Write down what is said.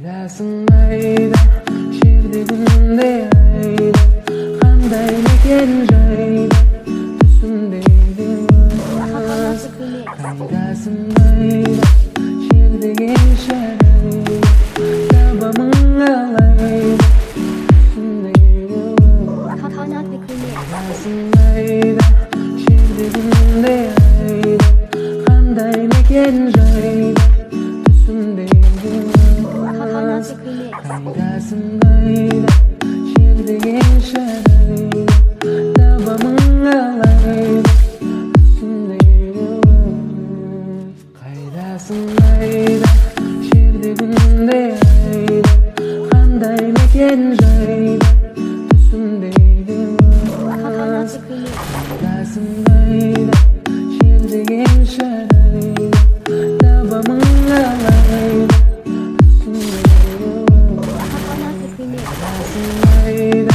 Қайдасың, айда, жерде, күнде, айда, қандай мекен жайда, түсімде өз? Қайдасың, айда, жердеген шарайда, табамын қалайда, түсімде өз? Қайдасың, айда, жерде, күнде, айда, қандай мекен жайда, түсімде өз? Қайдасың, айда, жердеген шарайда, табамын қалайда, түсімде өз? Қайдасың, айда, жерде, күнде, айда, қандай мекен жайда, түсімде өз? Қайдасың, айда, жердеген шарайда, табамын қалайда, түсімде өз? Қайдасың, айда?